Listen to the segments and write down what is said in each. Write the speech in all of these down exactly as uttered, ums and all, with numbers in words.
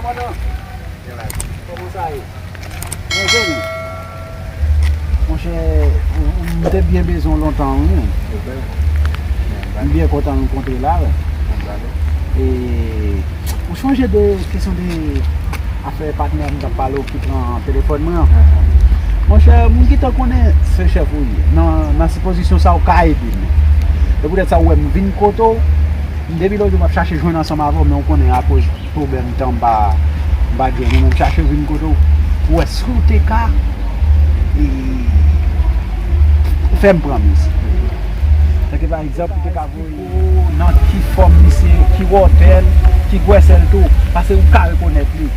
Kòman sa ye? Byen jwenn. Monchè, m te byen bezwen w lontan, wi. M byen kontan rankontre w la, wi. E, ou sonje de kesyon de afè patnè m t ap pale w ki pran telefòn mwen an? Monchè, m gentan konnen se chèf ou ye. Nan, nan sipozisyon sa, ou ka ede m. Se poutèt sa, ou wè m vin kote w. M depi lòt jou m ap chache jwenn ansanm avè w, men ou konnen akoz pwoblèm tan m pa, m pa t jwenn ou, men m chache vin kote w pou wè si w te ka, e, fè m pran misye. Tanke pa egzanp, ou te ka voye nan ki fòm misye, ki wòtè l, ki gwèsè l tou, paske ou ka rekonèt li.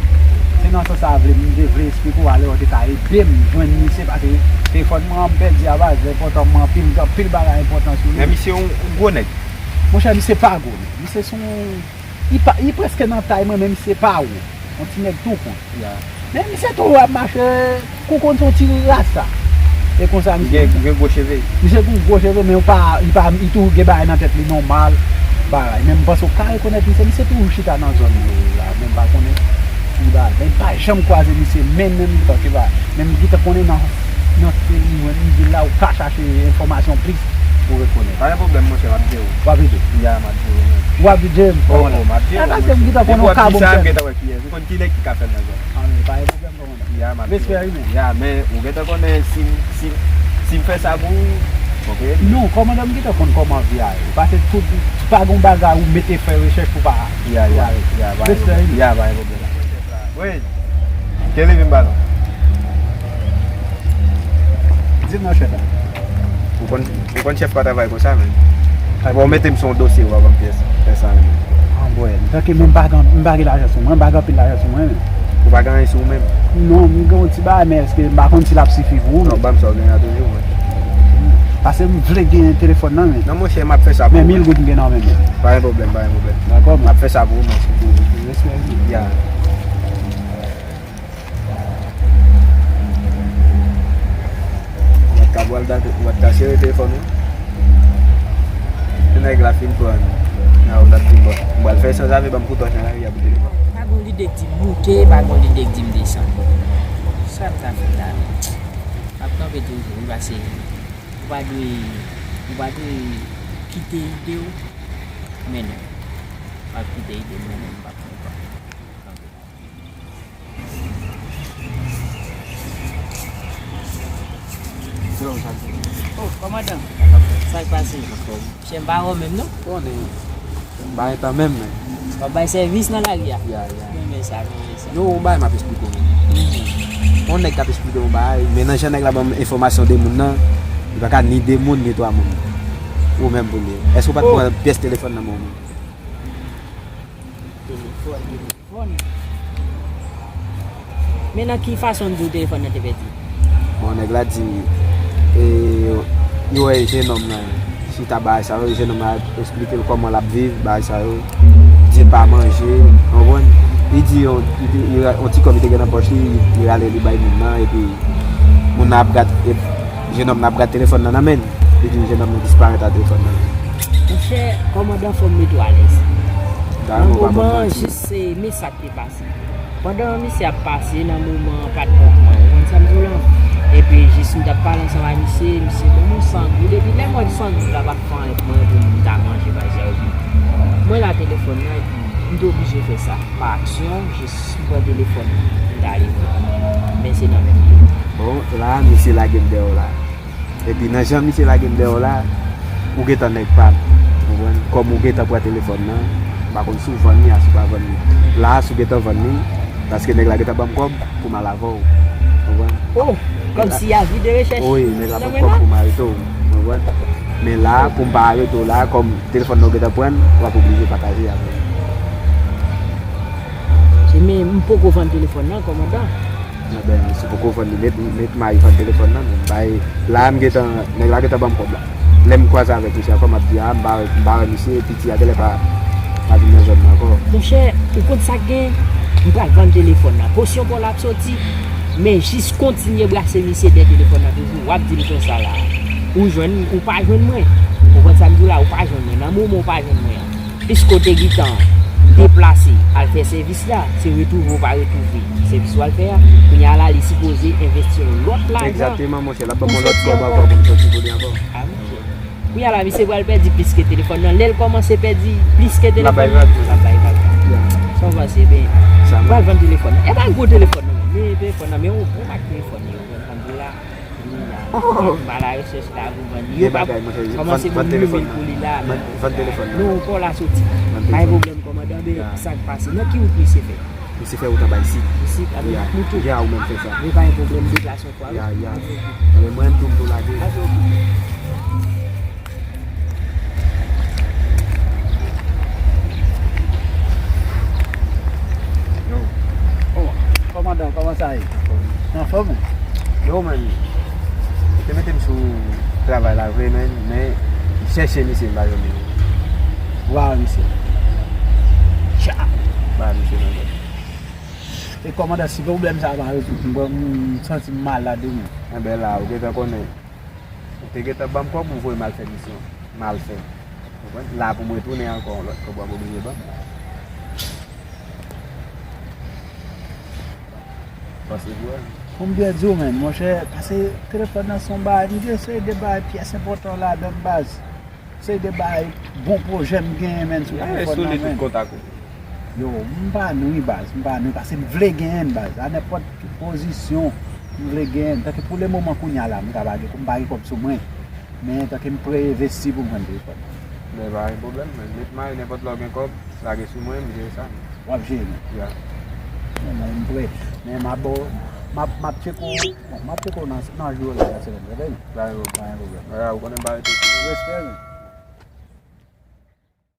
Se nan sans sa vle, m te vle eksplike w alè w te ka ede m jwenn misye, paske telefòn mwen an m pèdi a baz, enpòtan mwen anpil, m gen anpil bagay enpòtan sou li. Men misye yon gwo nèg. Monchè, misye pa gwo nèg. Misye se yon Li pa, li prèske nan tay mwen, men misye pa wo. Yon ti nèg tou kont. Men misye tou ap mache kou konn se yon ti rasta. E konsa misye. Li gen, li gen gwo cheve. Misye gen gwo cheve, men yo pa, li pa, li tou gen bagay nan tèt li nòmal. Bagay. Men m panse w ka rekonèt misye. Misye toujou chita nan zòn yo la. Men m pa konnen ki bagay. Men m pa janm kwaze misye, men, men m gentan, se pa, men m gentan konnen nan, nan se li menm, li di la, ou ka chache enfòmasyon plis pou rekonèt. Pa gen pwoblèm, monchè, m ap jere w. W ap ede? Ya, m ap jere w, men. W ap jere m? Oh, oh, m ap jere w, monchè. E paske m gentan konnen w ka bon. Depi w ap di sa, m gentan wè kiyès. M konn ki nèg ki ka fè l nan zòn. Ah, men pa gen pwoblèm, kòmandan. Ya, m ap jere w. Respè, wi, men. Ya, men ou gentan konnen si, si, si m fè sa pou ou, ok? Non, kòmandan, m gentan konn kòman vi a ye. Paske tout, pa gen bagay ou mete fè rechèch pou pa. Ya, ya, ya, pa gen pwoblèm. Ya, pa gen pwoblèm. Wi. Ke li vin ba nou. Di m non, chèf la. Ou konn, ou konn chèf pa travay konsa, men. Bon, ou mete m sou yon dosye, ou pa ban m pyès. Fè sa, men. Anmwey, tanke men m pa gen, m pa gen lajan sou mwen, m pa gen anpil lajan sou mwen, men. Ou pa gen anyen sou ou menm? Non, m gen yon ti bagay, men èske m pa konn si l ap sifi pou ou, men. Non, ban m sa w gen an toujou, men. Paske m vle gen telefòn nan, men. Non, monchè, m ap fè sa pou ou, men. Men mil goud m gen nan men m. Pa gen pwoblèm, pa gen pwoblèm. Dakò, men. M ap fè sa pou ou, monchè. Respè, wi. Ya. Ou pa t ka pral dat, ou pa t ka sere telefòn ou. Lè nèg la fin pran, nan ou t ap fin bon. M pral fè sanzave, ban m kout wòch nan lari a pou telefòn. Pa gen yon lide k di m moute, pa gen yon lide k di m desann. Sa m ka fè la menm? M ap kanpe toujou, wi, pase ou pa dwe, ou pa dwe kite ide w mennen w. M ap kite ide m mennen m, m p ap pran tan. Oh, kòmandan. Sa k pase? Anfòm. Chè m pa wè w menm, non? Konnen. M pa gen tan menm, men. W ap bay sèvis nan lari a? Ya, ya. M renmen sa, m renmen sa. Non, yon bagay m ap esplike w, men. Mhm. Yon nèg k ap esplike w yon bagay, men nan jan nèg la ban m enfòmasyon de moun nan, li pa ka ni de moun, ni twa moun. Ou menm pou li. Èske w pa t pran pyès telefòn nan men w menm? Telefòn, telefòn. Men nan ki fason l di w telefòn nan te pèdi? Bon, nèg la di, e, li wè jennonm nan chita bagay sa yo, jennonm nan esplike l kòman l ap viv, bagay sa yo, di l pa manje, w konprann? Li di yon, li te, li ra-, yon ti kòb li te gen nan pòch li, li rale li bay moun nan, epi moun nan ap gad, e, jennonm nan ap gad telefòn nan nan men l, epi jennonm nan disparèt ak telefòn nan. Monchè, kòmandan, fò m mete w alèz. Nan moman an, jis se men sa k te pase. Pandan misye ap pase nan moman an, pa t bon pou mwen. Ou konn sa m di w la? Epi jis m t ap pale ansanm ak misye, misye ban m yon san goud. Epi lè m wè san goud la pa t fè anyen pou mwen, pou m ta manje bagay sa yo. Epi mwen la telefòn nan, epi m te oblije fè sa. Pa aksyon, jis m pran telefòn nan, m t ale vre. Men se nan men m li ye. Bon, la, misye lage m dèyè w la. Epi nan jan misye lage m dèyè w la, ou gentan nèg pa m. Konprann? Kòm ou gentan pran telefòn nan, m pa konn si w vann li a, si w pa vann li. La a, si w gentan vann li, paske nèg la gentan ban m kòb pou m al avè w. Konprann? Oh, kòmsi avi de rechèch. Wi, nèg la ban m kòb pou m arete w. Konprann? Men la a, pou m pa arete w la a, kòm telefòn nan ou gentan pran l, w ap oblije pataje avè m. Men m poko vann telefòn nan, kòmandan. Enben, si w poko vann li, met, met may vann telefòn nan, men bay, la a m gentan, nèg la gentan ban m kòb la. Lè m kwaze avèk misye ankò, m ap di, a, m pa, m pa wè misye, piti a genlè pa, pa vin nan zòn nan ankò. Monchè, ou konn sa k gen? M pral vann telefòn nan. Posyon pa w la ap soti, men jis kontinye brase misye dèyè telefòn nan toujou. W ap di m konsa la. Ou jwenn, ou pa jwenn mwen. Ou konn sa m di w la, ou pa jwenn mwen. Nan moman ou pa jwenn mwen an. Piske w te gentan deplase, al fè sèvis la, se retwouve ou pa retwouve sèvis w al fè a. Kounye a la, li sipoze envesti yon lòt lajan. Egzakteman, monchè, l ap ban m yon lòt kòb ankò pou m sòti kote ankò. A, monchè. Kounye a la, misye pral pèdi plis ke telefòn nan. Lè l kòmanse pèdi plis ke telefòn nan, l ap bay vag. Sa w panse, ben, pral vann telefòn nan. E pa gwo telefòn nan, men telefòn nan, men yon bon mak telefòn li vann pou la. Kounye a, m al a rechèch la pou vann li. Yo pa kòmanse ban m nouvèl pou li la. Vann telefòn nan. Non, pa w la soti. Pa gen pwoblèm, kòmandan, men sa k pase? Nan ki wout misye fè? Misye fè wout anba isit. Isit, a, men m ap moute. Ya, ou menm fè sa. Men pa gen pwoblèm, deplase yon fwa. Ya, ya. Anben, mwen menm tou, m tou lage. Yo. Oh, kòmandan, kòman sa ye? Anfòm? Yo, man. Yo te mete m sou travay la vre, man, men m chèche misye, m pa jwenn li. Ou pa wè misye? Tcha! M pa wè misye non. E kòmandan, si pwoblèm sa a pa rezoud, m, m santi m malad wi, man. Enben la, ou gentan konnen. Ou te gentan ban m kòb, ou voye m al fè misyon. M al fè. Konprann? La pou m retounen ankò yon lòt kòb w ap oblije ban m. Panse pou wè. Pou m byen di w, man, monchè, pase telefòn nan se yon bagay, m gen seri de bagay, pyès enpòtan ladan l, baz. Seri de bagay, bon pwojè m genyen, man, sou telefòn nan, man. Solid tout kontak ou. Yo, m pa nwi, baz, m pa nwi, paske m vle genyen l, baz. A nenpòt ki pozisyon, m vle genyen l. Tanke pou le moman kounye a la, m ka pa gen, m pa gen kòb sou mwen. Men tanke m preenvesti pou m jwenn telefòn. Men pa gen pwoblèm, men met mari nenpòt lè w gen kòb, lage sou mwen, m jere sa. W ap jere? Ya. Non, non, m prè. Men m ap ba w, m ap, m ap tcheke w, bon, m ap tcheke w nan, nan jou yo la, nan semèn yo, tande? Pa gen pwoblèm. Pa gen pwoblèm. Ou konnen m pa rete sou. Respè, men.